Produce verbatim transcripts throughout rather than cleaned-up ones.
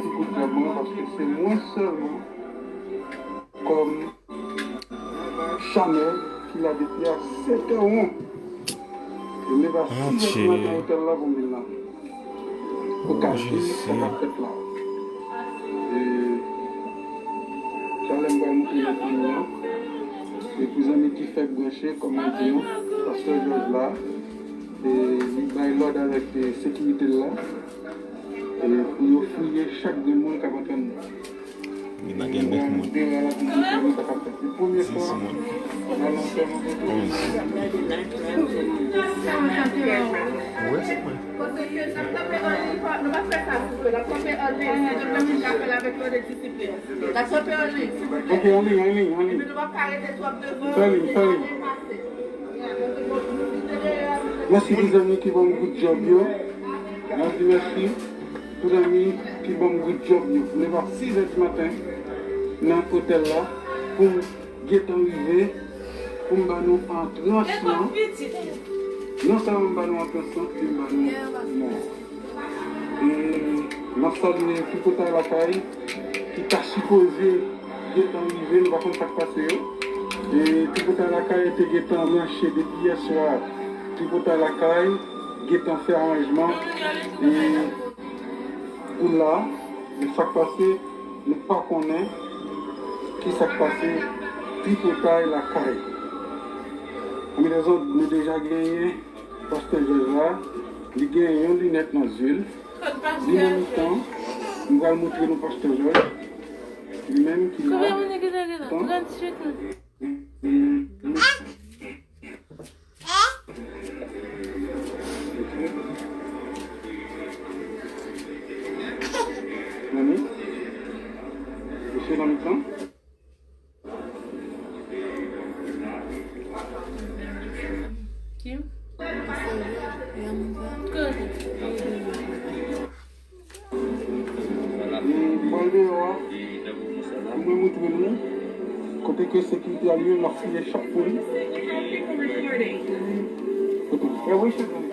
ti kout djab mwen, paske se mwen sèlman kòm chanèl ki la depi a sèt è won. E m leve a sis è di maten nan otèl la pou m vin la. Pou ka viv sa k ap fèt la. E, talè m pral montre nou fanmi an. E pou zanmi ki fèk branche, kòm mwen di nou, pastè Jòj la, e, li bay lòd avèk, e, sekirite l la. E pou yo fouye chak grenn moun k ap antre anndan. Li nan gen nèf moun. Dis moun. Onz. Ou wè se mwen. Ok, anliy, anliy, anliy. Fè liy, fè liy. Mèsi pou zanmi ki ban m good job yo. M ap di mèsi pou zanmi ki ban m good job yo. M leve a sis è di maten nan otèl la pou m gentan rive, pou m ba nou antrans lan. Non sèlman m ba nou antrans lan, men m ba nou mò. E m ap salye tripotay lakay ki ta sipoze gentan rive, nou pa konn sa k pase yo. E tripotay lakay te gentan branche depi yè swa. Tripotay lakay gentan fè aranjman. E pou la, men sa k pase, nou pa konnen ki sa k pase tripotay lakay. Anben lèzòt, nou deja genyen pastè Jòj la, li gen yon linèt nan zye l. Li nan mitan, m pral montre nou pastè Jòj. Li menm ki nan mitan. Mami, misye nan mitan. Kim? Kote? Bòl deyò a, pou mwen montre nou kote ke sekirite a li menm l ap fouye chak moun. Kote? E wi, chak moun.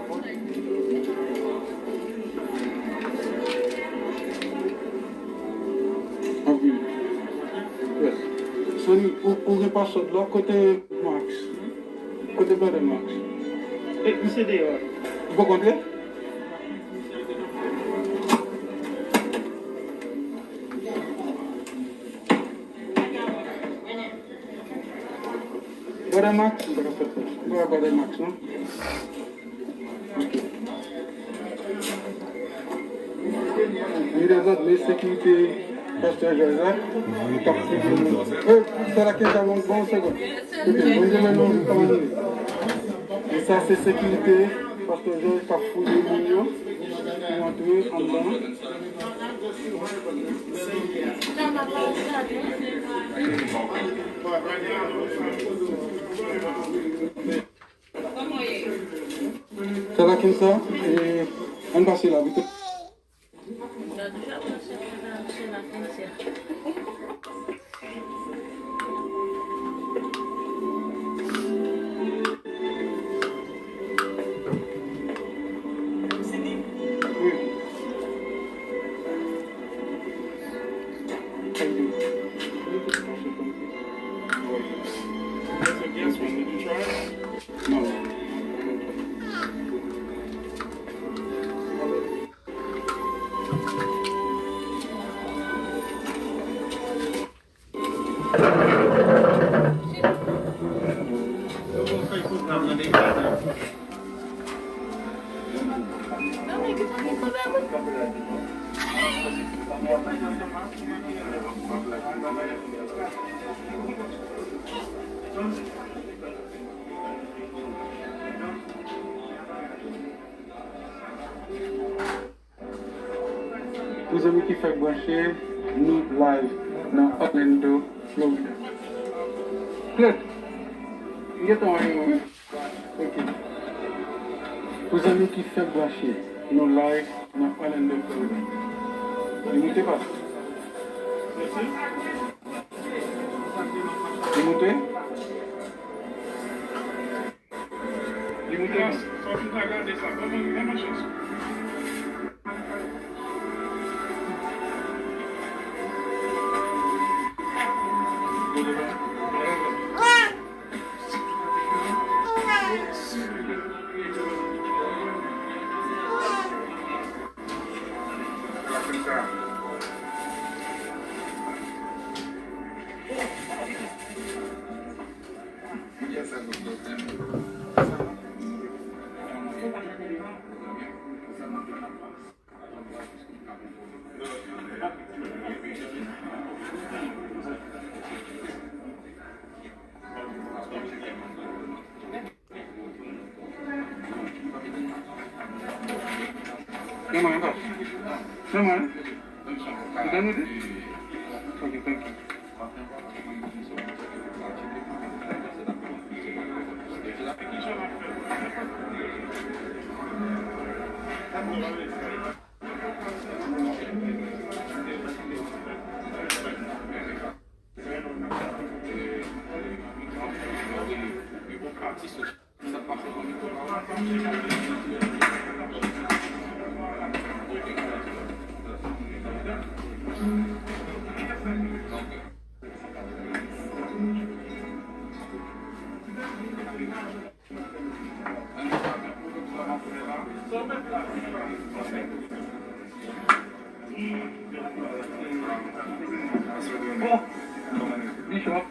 Anpil. Yes. Sony, ou, ou gen paswòd la, kote Max? Kote Brother Max? E, misye deyò. Ou poko antre? Brother Max? Brother Max, non? Ok. Li dezòd, men sekirite pastè Jòj la, k ap fouye moun. E, sa la, kenbe sa, bon, bon, segond. Bon, bon, bon, bon, bon. E sa, se sekirite pastè Jòj k ap fouye moun yo pou antre anndan. Sa la, kenbe sa, e, ann pase la, vite. Pou zanmi ki fèk branche, nou live nan Orlando, Florida. Claude, m gentan wè yo. Ok. Pou zanmi ki fèk branche, nou live nan Orlando, Florida. Li moute pa? Li moute? Li moute. Sa, sa, sa, gade sa. Ban mwen, ban mwen chans. Nan mwen ankò. Nan mwen. Ou tande? Ok, thank you.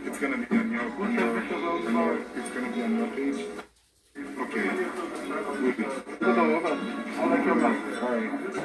It's gonna be on your, on your, it's gonna be on your page. Okay. Good. All right.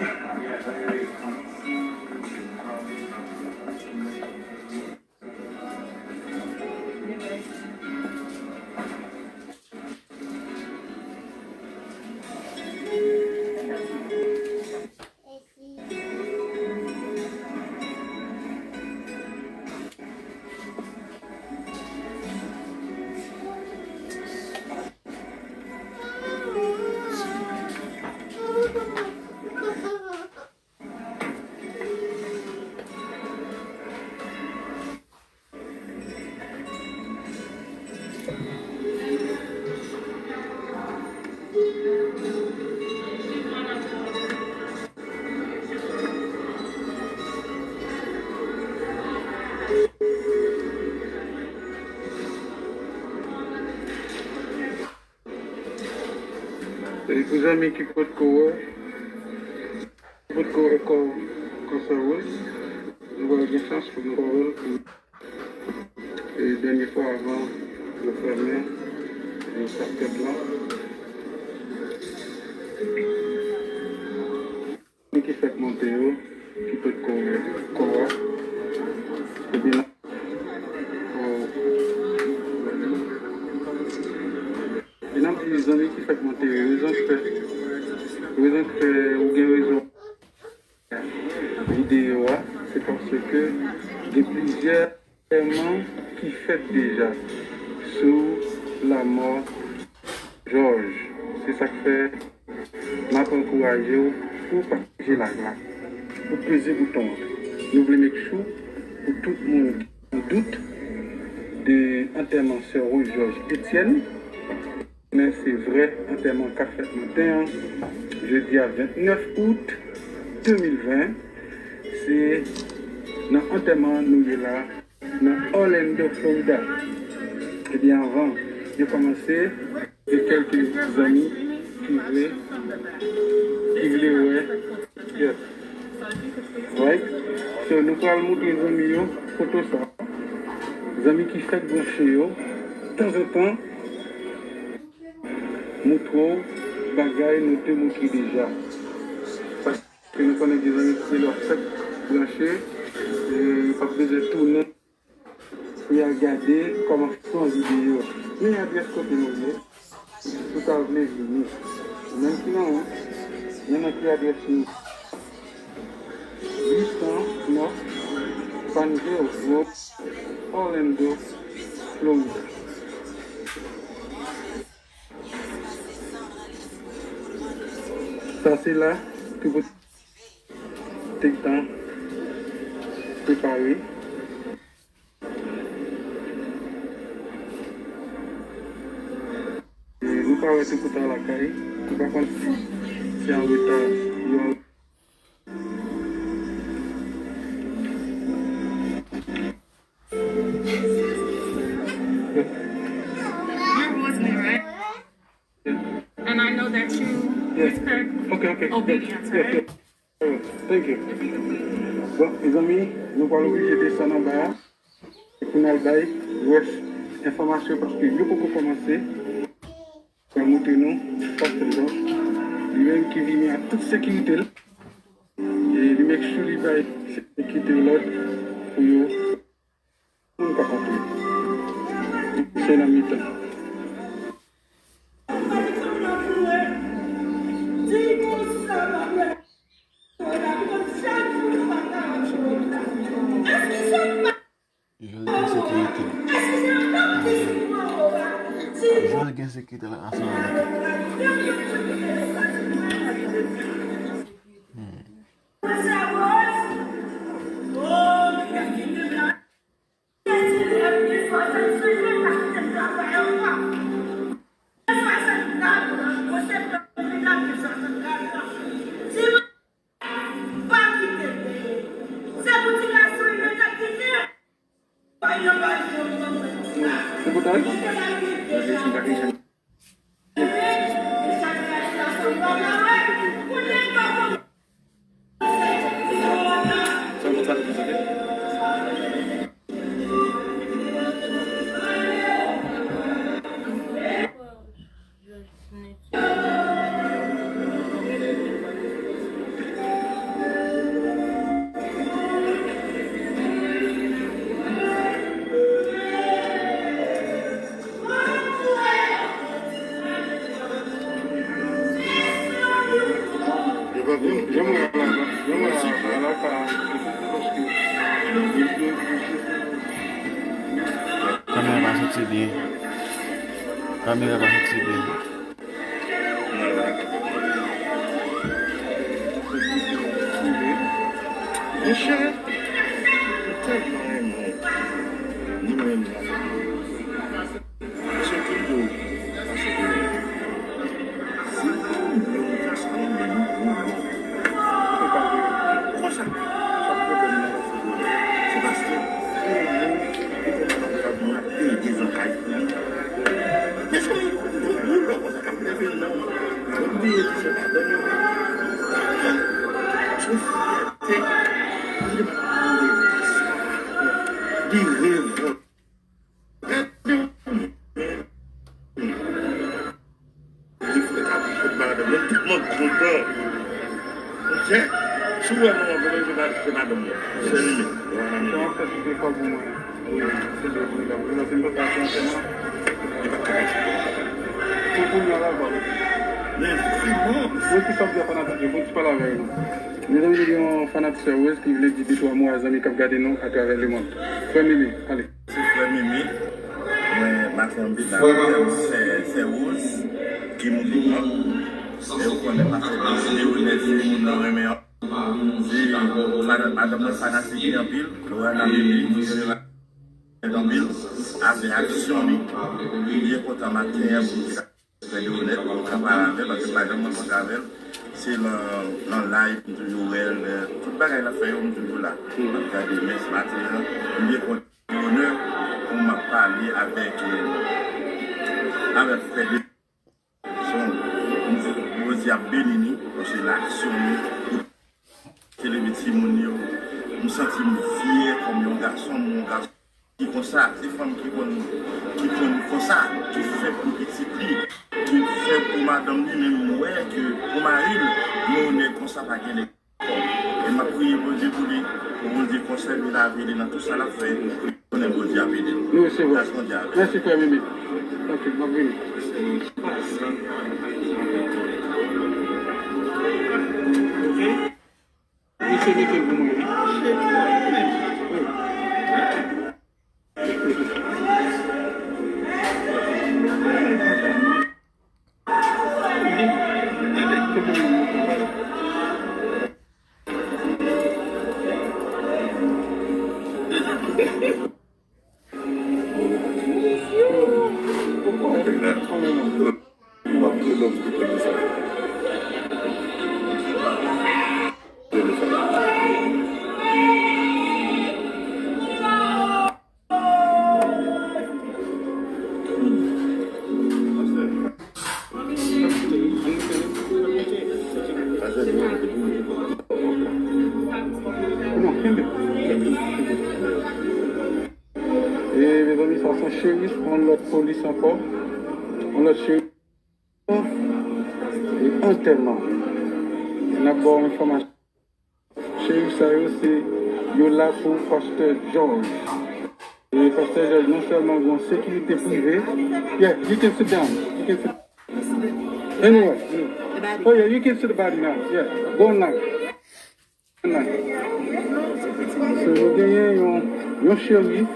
E pou zanmi ki potko wè, potko wè kò, kò Sè Rose, nou pral gen chans pou nou wè l pou, e, dènye fwa avan yo fèmen, e, chapitè la. Moun ki fèk monte yo, ki potko wè kò a, epi n ap, e, epi n ap di zanmi ki fèk monte yo, rezon k fè, rezon k fè ou gen rezon videyo a, se paske gen plizyè antèman ki fèt deja sou lanmò Jòj. Se sa k fè m ap ankouraje w pou w pataje live la, pou w peze bouton an. Nou vle make sure pou tout moun ki nan dout de antèman Sè Rose Jòj Etienne, men se vrè antèman k ap fèt maten an, jedi a vennèf out de mil ven. Se nan antèman nou ye la, nan Orlando, Florida. Ebyen, anvan yo kòmanse, gen kèlke zanmi ki vle, ki vle wè. Yes. Right? So, nou pral montre zanmi yo foto sa. Zanmi ki fèk branche yo, tanzantan, montre w bagay nou te montre deja. Paske nou konnen gen zanmi ki lè fèk branche, e yo p ap bezwen tounen pou y al gade kòmansman videyo. Men adrès kote nou ye, si w ta vle vini. Ou menm ki nan wout, men nan ki adrès nou. Uit san nèf Panville Road, Orlando, Florida. Sa se la, tout te gentan prepare. E nou pa wè tout kouta lakay, nou pa konn si se an reta yo. An You're Muslim, right? And I know that you Yeah. respect Okay, okay. obedience, Yeah, right? yeah. Thank you. Bon, mezanmi, nou pral oblije desann anba a. Pou n al bay rès enfòmasyon paske yo poko kòmanse. Pral montre nou pastè Jean, li menm ki vini ak tout sekirite l. E li make sure li bay sekirite lòd pou yo moun pa antre. Se nan mitan. Jòl gen sekirite. Jòl gen sekirite la ansanm avèk li. Hmm. Se pou tèt? Kamera pa soti byen. Kamera pa soti byen. Monchè, mwen tèlman renmen nou menm. Paske tout yo, paske si nou menm nou fè sa, nou menm nou, nou, nou. Konsa, sa pwoblèm nan, se paske se yon moun ki te nan kab nan ede nan kay pou li. Mezanmi, yon boulò konsa k ap leve nan yon peyi ki se pa dòmi. Sou fyète, li pa tande sa. Li revòlte. Gade yon moun. Li fè kapichot madanm nan tèlman kontan. Monchè, si w wè manman kontan, se pa, se madanm nan. Se li menm. Sa w ap fè sou te kòb ou mwen. Wi, se de pou li la. Pou li la, se m pa ka fè ansanm nan. Li pa ka fè ansanm. Pou pou li la, la, ba. Men, vrèman. Mwen ki sa w di a fanatik yo, pou ti pale avè yo. Mezanmi, nou gen yon fanatik Sè Rose ki vle di de twa mo a zanmi k ap gade nou atravè lemonn. Frè Mimi, ale. Se frè Mimi. Mwen, maten anpil la, frè m, sè, sè Rose, ki mouri an. E ou konnen pastè Leonèl, se moun nou renmen an. Se madanm, madanm mwen fanatik li anpil. Lorana Mimi, se anpil. Avè aksyon li. Byen kontan maten an pou Frè Leonèl, mwen ka pale avè l, paske m pa janm rankontre avè l. Se nan, nan live, m toujou wè l. Tout bagay l ap fè yo, m toujou la. M ap gade, men se maten an, m byen kontan, onè pou m ap pale avèk, eh, avèk frè Leonèl. Son, m di, Bondye ap beni nou, paske l aksyonnen. Te leve timoun yo, m santi m fyè kòm yon gason, m yon gason ki konsa, se fanm ki konn, ki konn konsa, ki fè pou pitit li, ki fè pou madanm li, men m wè ke pou mari l, yon nèg konsa pa gen nèg ankò. E m ap priye Bondye pou li, pou Bondye konsève lavi li nan tout sa l ap fè. Konnen Bondye ap ede l. Nou resevwa. Gras Bondye avè l. Mèsi, frè Mimi. Ok, m ap vini. Ok. Mesye mete l pou mwen, wi. Kenbe. E, mezanmi, sa se yon cherif, yon lòt polis ankò. Yon lòt cherif. E antèman. N ap ba w enfòmasyon. Cherif sa yo, se yo la pou Pastè George. E Pastè George non sèlman gen sekirite prive. Yeah, you can sit down. You can sit. Anyway, oh yeah, you can sit the body now. Yeah, go on now. Go on now. So, nou genyen yon, yon cherif.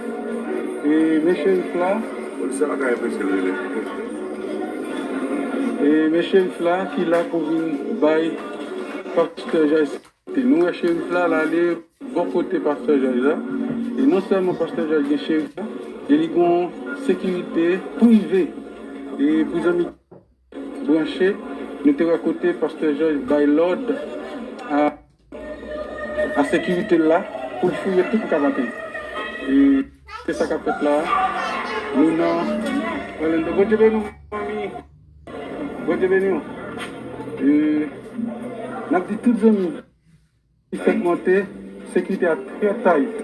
E men cherif la. Polisye pa ka enpeche l rele. E men cherif la ki la pou vin bay Pastè George. Nou wè cherif la, l ale bò kote Pastè George la. E non sèlman Pastè George gen cherif la, e li gen yon sekirite prive. E pou zanmi branche, nou te wè kote Pastè George bay lòd a, a sekirite l la pou l fouye tout kavate. E se sa k ap fèt la. Nou nan Orlando. Bondye beni w, manmi. Bondye beni w. E n ap di tout zanmi ki fèk monte, sekirite a trè tight.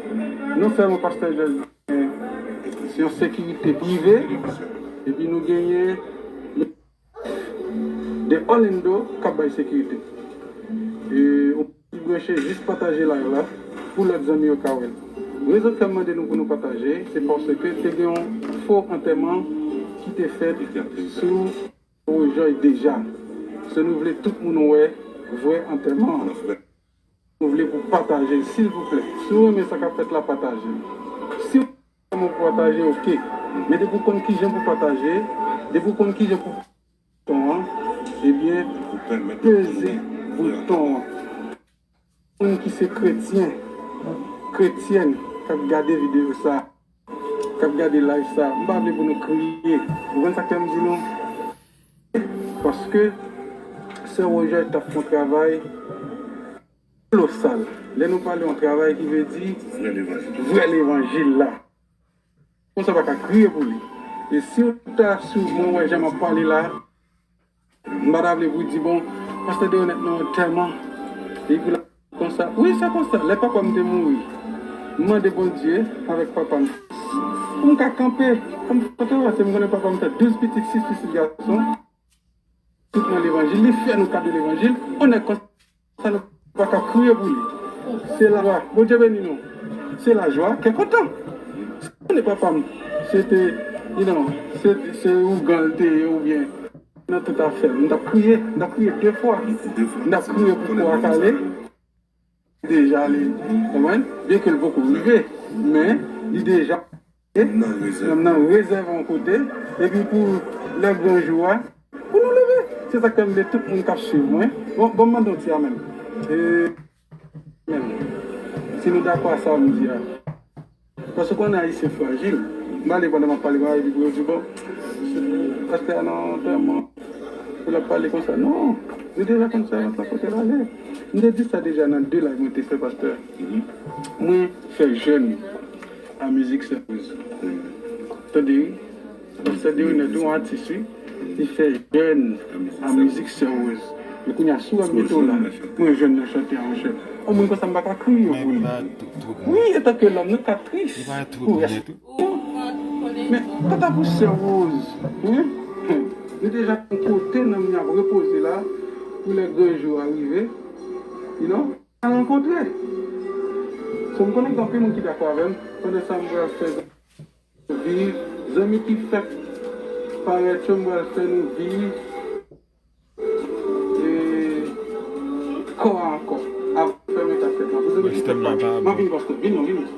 Non sèlman Pastè George, men se yon sekirite prive, epi nou genyen de Orlando k ap bay sekirite. E ou branche, jis pataje live la pou lòt zanmi yo ka wè l. Rezon k fè m mande nou pou nou pataje, se paske te gen yon fo antèman ki te fèt sou Rojoy deja. So nou vle tout moun wè vrè antèman an. Nou vle pou pataje l, silvouplè. Si w renmen sa k ap fèt la, pataje l. Si w pa renmen pou pataje, oke. Men depi w konn kijan pou pataje, depi w konn kijan pou bouton an, ebyen, peze bouton an. Moun ki se kretyen, kretyèn, k ap gade videyo sa, k ap gade live sa, m pa vle pou nou kriye. Ou konn sa k fè m di nou? Paske sè Rojoy t ap fè yon travay kolosal. Lè nou pale yon travay ki vle di vrè levanjil la. Konsa pa ka kriye pou li. E si w ta sou mwen wè jan m ap pale la, m pa ta vle pou di, bon, pastè Deronette nan antèman, epi la konsa. Wi, se konsa. Lè papa m te mouri, m mande Bondye avèk papa m pou m ka kanpe, pou m fè yon travay, paske m konnen papa m fè douz pitit, sis pitit gason. Tout nan levanjil, li fè nou kado levanjil, onèt konsa nou pa ka kriye pou li. Se lajwa, Bondye beni nou. Se lajwa, kè kontan. Si konnen papa m, se te, you know, se, se ougan l te ye oubyen nan tout afè l, m t ap kriye, m t ap kriye de fwa. M t ap kriye pou kò a kale. Deja li, konprann? Byenke l poko rive, men li deja nan rezèv yon kote, epi pou lè gran jou a, pou nou leve. Se sa k fè m vle tout moun k ap swiv mwen. Bon, bon, m mande yon ti amèn. E, amèn. Si nou dakò a sa m di a. Paske w konnen Ayisyen frajil. M pale pandan m ap pale konsa, epi pou yo di, bon, pastè a nan antèman, pou l ap pale konsa. Non, nou deja konn sèvant lan kote l ale. M te di sa deja nan de live mwen te fè, pastè. Mwen fè jèn a mizik sè Rose. Tande, wi. Pastè Deronette, yon atis, wi. Li fè jèn a mizik sè Rose. Men kounye a, si w wè m mete w la, mwen jèn nan chante a, monchè. Yon moun konsa, m pa ka kriye pou li. Wi, antanke lòm, nou ka tris pou rès. Men, kanta pou sè Rose, wi. Nou deja yon kote nanm li ap repoze la, pou lè gran jou a rive, you know. Al rankontre. So, m konnen gen anpil moun ki dakò avè m. Pandan sa, m pral fè zanmi, zanmi ki fèk parèt yo, m pral fè nou viv, e, kò a ankò. Ap fèmen kafèt la. Pou zanmi ki fèk parèt. M ap vin, pastè. Vin non, vin non.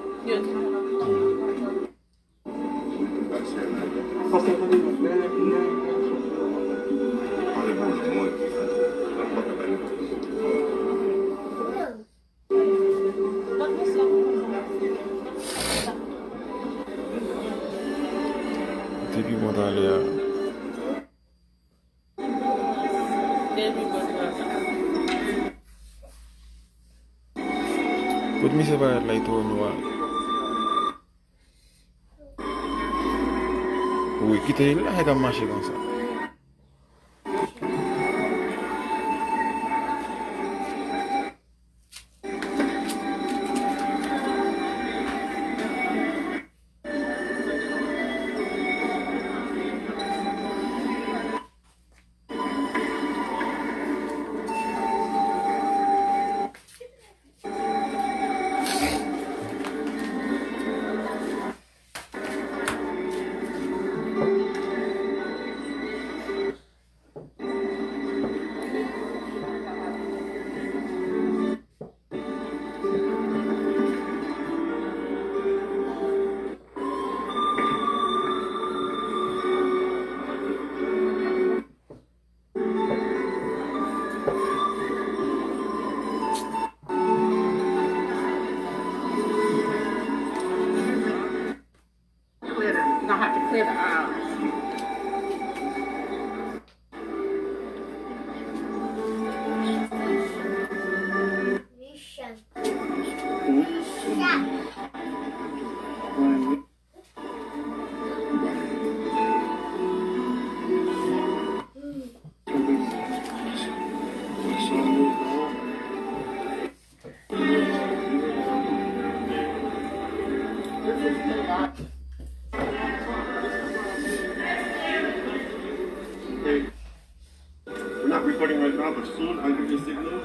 Depi bon talè a. Kot misye parèt la, li twò nwa. Wi, kite l la, e k ap mache konsa. We're not recording right now, but soon I'll give you a signal.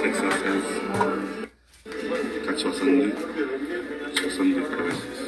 Sèt san sèz, kat swasann de, swasann de, katrevensis.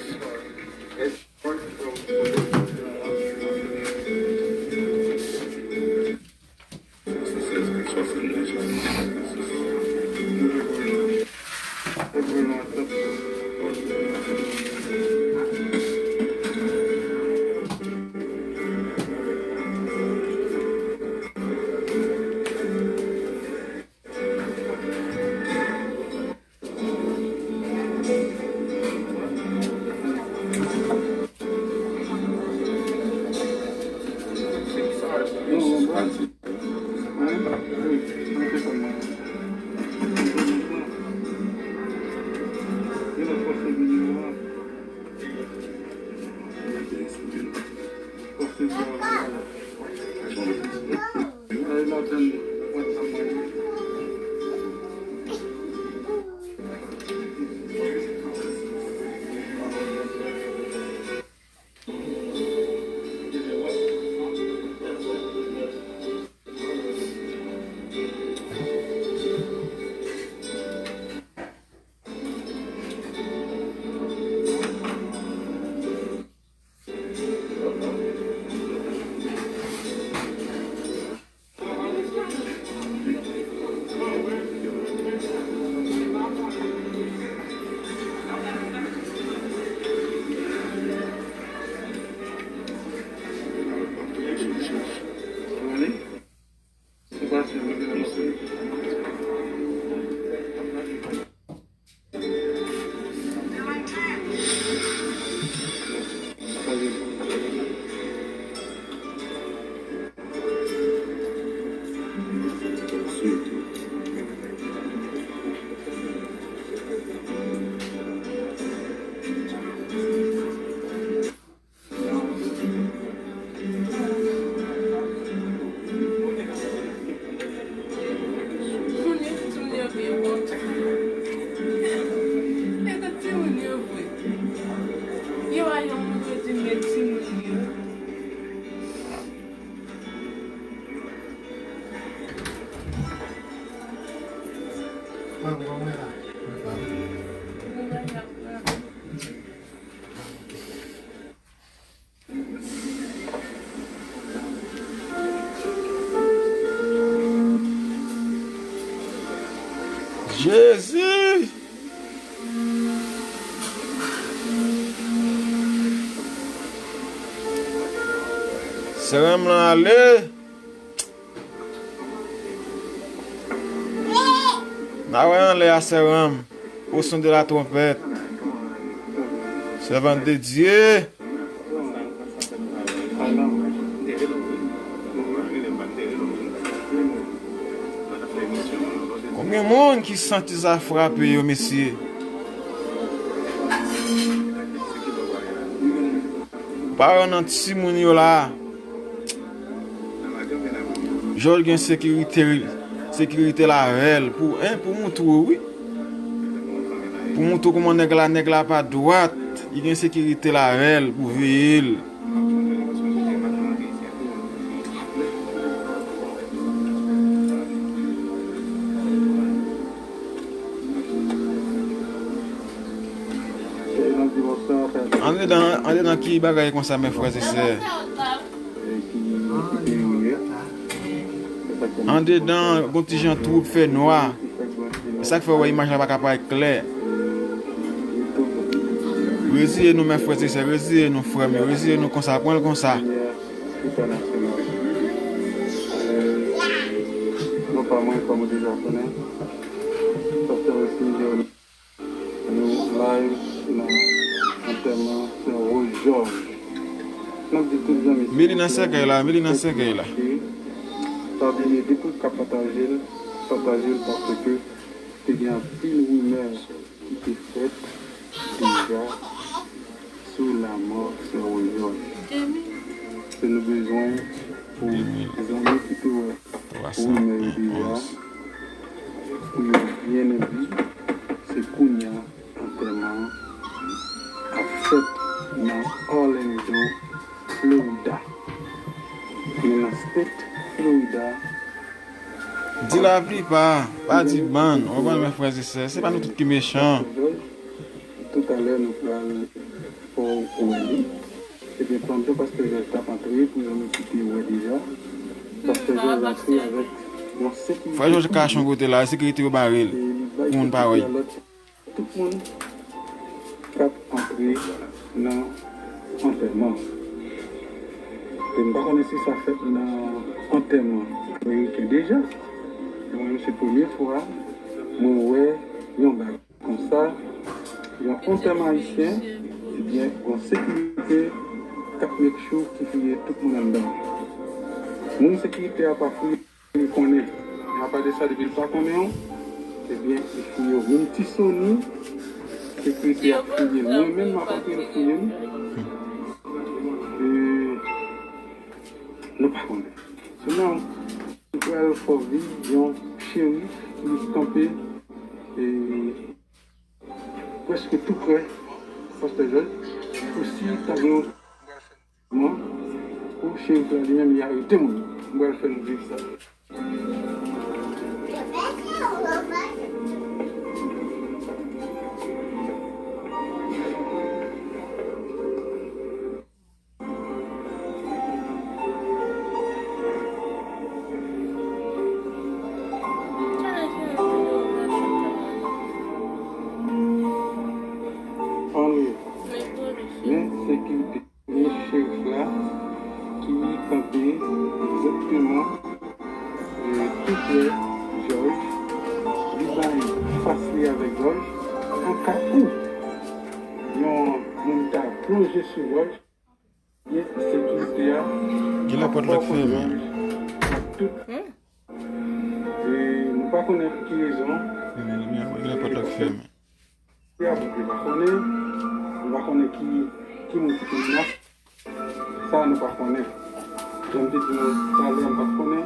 Kounye a timoun yo gen wont. E gade timoun yo vre. Yo a yon moun yo di men timoun yo. Jezi! Sè ranm lan ale. N a wè anlè a, sè ranm. Au son de la trompette. Servante de Dieu. Konbyen moun ki santi sa frape yo, mesye? Paran nan timoun yo la. Jòj gen sekirite, sekirite l avè l pou, en, pou moutre w, wi. Pou moutre w kòman nèg la, nèg la pa dwat, li gen sekirite l avè l pou veye l. Andedan, andedan ki bagay konsa, men frè e sè. Andedan, gon ti jan twou, fè nwa. E sa k fè w wè imaj la pa ka parèt klè. Reziye nou, men frè e sè, reziye nou, frè m yo, reziye nou konsa, pran l konsa. Non pa mwen, kòm ou deja konnen, Pastè Wesley Jeremy. Nou live nan antèman Sè Rose Georges. N ap di tout zanmi Mili nan sèkèy la, Mili nan sèkèy la. Pa bliye, depi w ka pataje l, pataje l paske te gen anpil rimè ki te fèt deja sou lanmò Sè Rose Georges. Se nou bezwen pou zanmi ki te wè rimè yo deja, pou yo byen enbi, se kounye a antèman an ap fèt nan Orlando, Florida. Men nan state Florida, Di laplipa, pa di bann. Ou konprann, men frè e sè, se pa nou tout ki mechan. Toutalè, nou pral fè w wè li. Ebyen, pandan Pastè Jòj t ap antre, pou zanmi ki te wè deja, Pastè Jòj antre avèk yon sekirite. Frè Jòj kache yon kote la, sekirite yo bare l pou moun pa wè l. Tout moun k ap antre nan antèman. E m pa konnen si sa fèt nan antèman ameriken deja. Mwen menm, se premye fwa mwen wè yon bagay konsa, yon antèman ayisyen, ebyen, gon sekirite k ap make sure ki touye tout moun anndan. Moun sekirite a pa fouye. Li konnen. Men apa de sa, depi l pa konnen w, ebyen, li fouye w. Menm Ti Sony, sekirite ap fouye l. Mwen menm, m ap antre, l fouye m. E nou pa konnen. So now, nou pral fè w viv yon cheri ki kanpe, e, prèske tou prè Pastè Jòj. Pou si ta gen yon Mwen, pou Cherif la li menm, li arete moun. Mwen pral fè nou viv sa. Ann wi. Men sekirite. Men Cherif la ki kanpe egzakteman, e, tou prè Jòj. Li bay fas li avèk Jòj. An ka ou yon moun ta plonje sou Jòj, gen sekirite a. Gen lapòt la k fèmen. Tout. E nou pa konnen pou ki rezon. Gen lapòt la k fèmen. Yo pa konnen, nou pa konnen ki, ki moun ki te menas. Sa nou pa konnen. Jan m te di nou talè, m pa t konnen.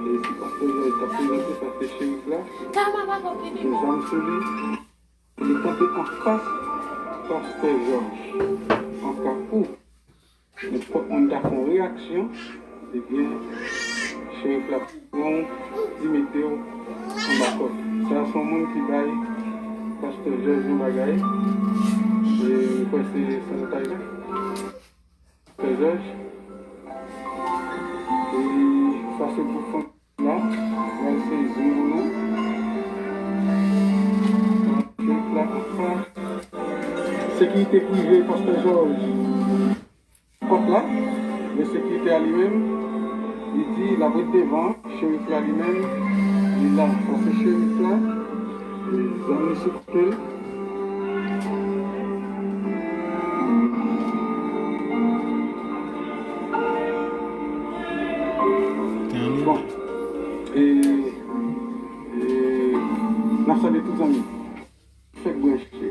E si Pastè Jòj t ap prezante, sa se Cherif la. Gen zam sou li. Li kanpe anfas Pastè Jòj. An ka pou nenpòt moun ta fè yon reyaksyon, ebyen, Cherif la pran w, li mete w anba kòd. Sa se yon moun ki bay Pastè Jòj yon bagay. E, mwen kwè se sanitayza. Pastè Jòj. E sa se pou fanmi la, mwen se zim pou nou. Cherif la anfas. Sekirite prive Pastè Jòj. Pòt la, men sekirite a li menm, li di l ap ret devan, Cherif la li menm, li la. Sa se Cherif la, e zam li sou kote l. Bon, e, e, n ap salye tout zanmi. Fèk branche.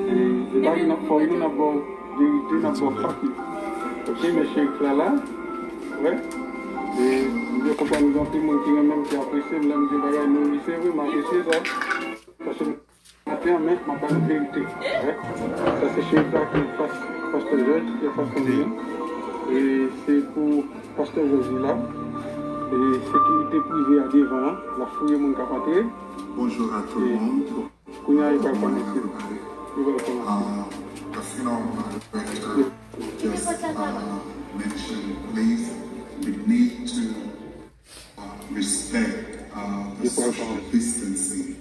E, e pa vin ap fò, nou n ap ba w verite, n ap ba w fak yo. Ok, men Cherif la la. Wè. E, m byen kontan nou gen anpil moun ki renmen m, ki apresye m, lè m di bagay nou ri, se vre, m apresye sa. Paske m maten an, men m ap ba nou verite. Wè. Sa se Cherif la ki anfas Pastè Jòj, ki anfas fanmi an. E se pou Pastè Jòj li la. E sekirite prive a devan an, l ap fouye moun k ap antre. Bonjour à tout le monde. Kounye a, yo pral kòmanse. Yo pral kòmanse. Normal, like, uh, just, uh, mention, please, we need to, uh, respect, uh, the social distancing.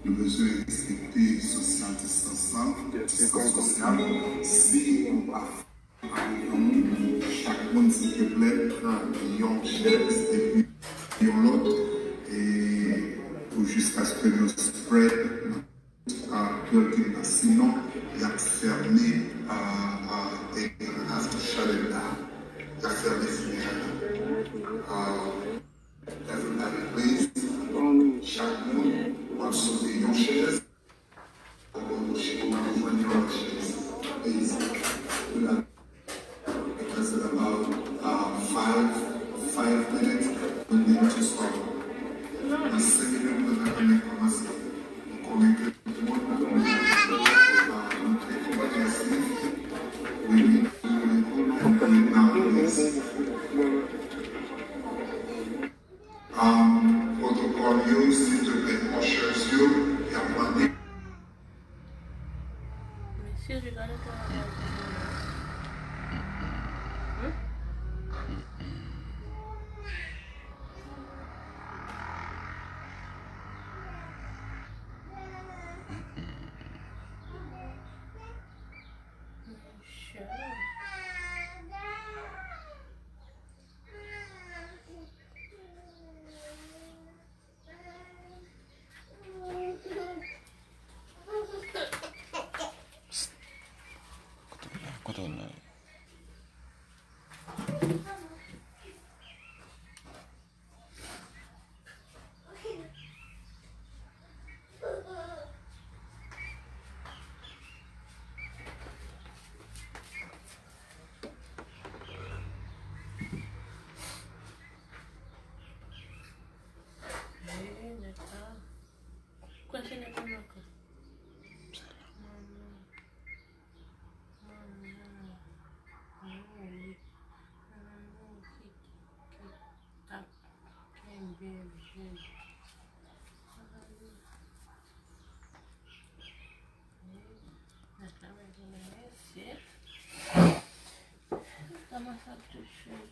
Nou bezwen respekte social distance lan, distance sociale. Si nou pa fè yon moun, chak moun, silvouplè, pran yon chèz epi yon lòt, e pou jiskaske nou spread, uh, building nan. Sinon, y ap fèmen, uh, uh, e y ap shut it down. Y ap fèmen fineray la. Uh, everybody, please. Chak moun, w ap sove yon chèz. Ou ap jwenn yon lòt chèz. Please. Because in about, uh, five, five minutes, we need to start. Nan senk minit, nou ta renmen kòmanse. Nou konnen ke tout moun, uh, nou trè konpresif. We need to, we need to, we need to, please. Um, protocol yo, silvouplè, ushers yo, y ap mande. Mesye, je gade travay. Hmm? Mesye. Kote w la? Kote w la? Hey, nèg sa. Kwè se nèg la ankò. Manman. Manman. Manman, wi. Manman, wi, ki, ki, ki t ap kenbe l jodi. Manman, wi. Wi. Nèg la mwen vini, mesye. Kòman sa ap touche?